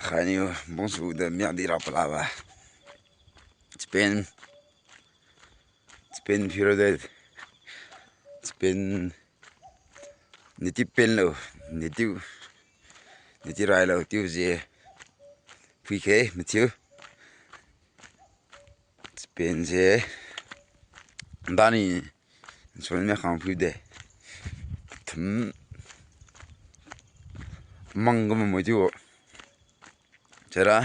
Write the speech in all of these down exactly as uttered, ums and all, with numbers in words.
Khainiu bungsu de miadi ra palaba. Spain. Spain phiro de. Spain. Native pen lo. Native. Native rai lo tiu je. Phuikhe, mathiu. Spain je. Dani. Suan me khang phui de. Thum. Mang ga mo tiu. Chara.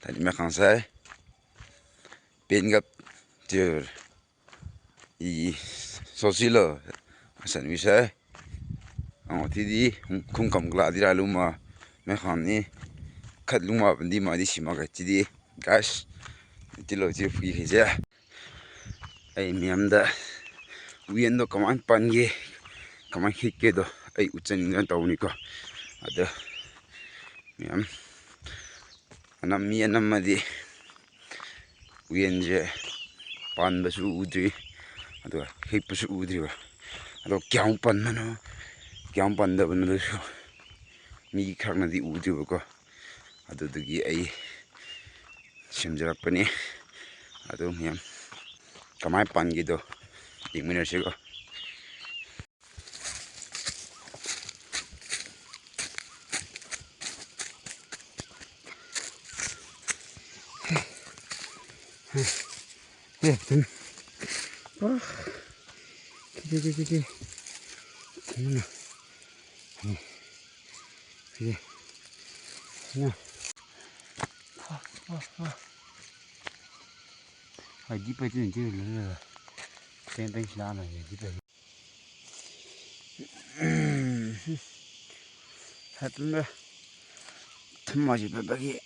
Tadi me khang sai. Pen gap. Tiu. I, so si lo, asan wi sai. Ang ti di, khung kam kla di ra luma, me khan ni, khat luma bandi ma di si ma ga ti di, guys. Ti lo ti phui khe je. Ai miam da, wian do kaman pan ge, kaman khit ke do, ai uchan ngan tau ni ko. Ada, miam. Anam mi anam madi. Wian je pan basu udri. Ado hip basu udri ba. Ado kiang pan mano. Kiang pan da ban su. Mi khak na di udri ba ko. Ado dugi ai. Sim jarak pani. Ado miam. Kamai pan gi do. Ing miner si ko. Eh, betul. Wah. Kiri, kiri, kiri. Betul mana? Ni. Kiri. Sini. Wah, wah, wah. Hai, di pai tu ni, di le le. Peng, peng, sila na, di pai. Haipen ba. Thum ma ji ba ba gi.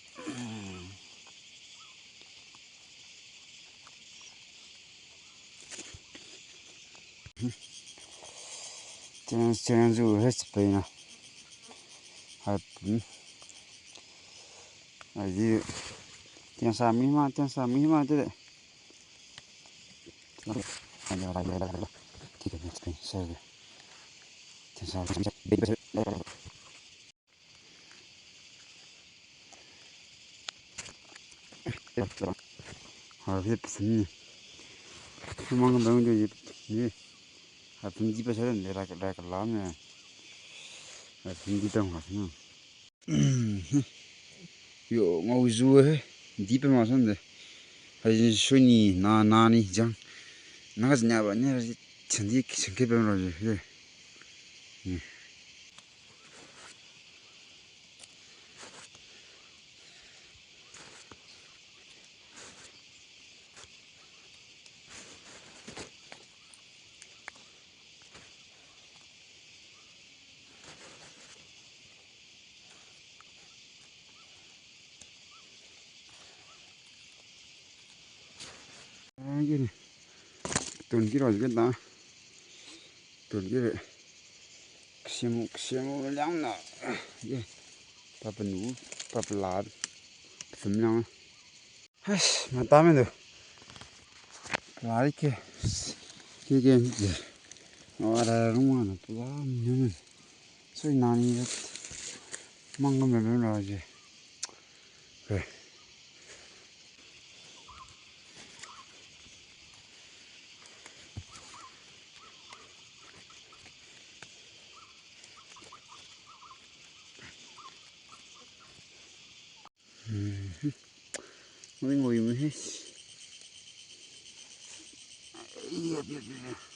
Tiang, tiang zu he chipai na. Haipen. Ai di. Tiang sa mi ma, tiang sa mi ma de. Ha, hip sini. Mang bang de ni. Ha, pun di pa sa de ra ra ka lam ne. Ha, pun di tang ha sini. Yo, ngau zu he. Di pe ma san de. Hai suni na, na ni jang. Na ka nya ba ni, sandi sangke pe ma de. Tun kiro jiketa. Tun kiro. Kasiam, kasiam liang na. Ye. Papanu, papala. Sum liang. Hais, mata me do. Lari ke. Ke ke. Ora rungwa na pula ni. Soi nani. Mang ko me me na je. Ke. Ngoi ngoi mo he. Iya, iya, iya, iya.